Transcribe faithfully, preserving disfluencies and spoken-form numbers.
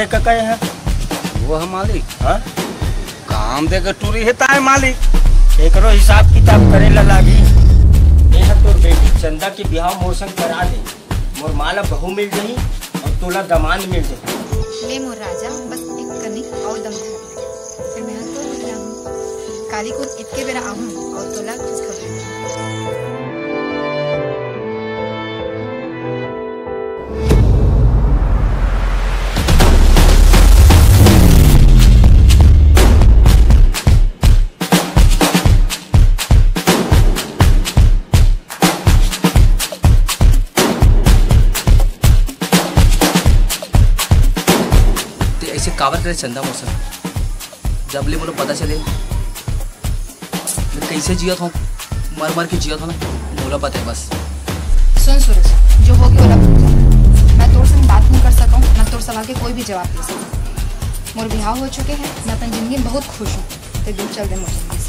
का कहे है? वो है मालिक। हाँ? काम दे के टूरी है ताए मालिक। एकरो हिसाब किताब करे ला लागी। ये है तोर बेटी चंदा के बिहाव मोर संग करा दे। मोर माँ ला बहू मिल जाही और तोला दमांद मिल जाही। ले मोर राजा, बस एक कनिक और दम धर ले। फिर मैं तो काली को इतके बेरा आहूँ और तोला खुशखबरी। ते ऐसे काबर करे चंदा मोर संग? जब ले मोला पता चले, मैं कैसे जियत हूँ, मर मर के जियत हूँ ना, मोला पता है बस। सुन सुरेश, जो हो गया ओला भूल जा। मैं तोर संग बात नहीं कर सकूँ, ना तोर सवाल के कोई भी जवाब दे सकूँ। मोर बिहाव हो चुके हैं, मैं अपन जिंदगी में बहुत खुश हूँ। ते दूर चल दे मोर जिंदगी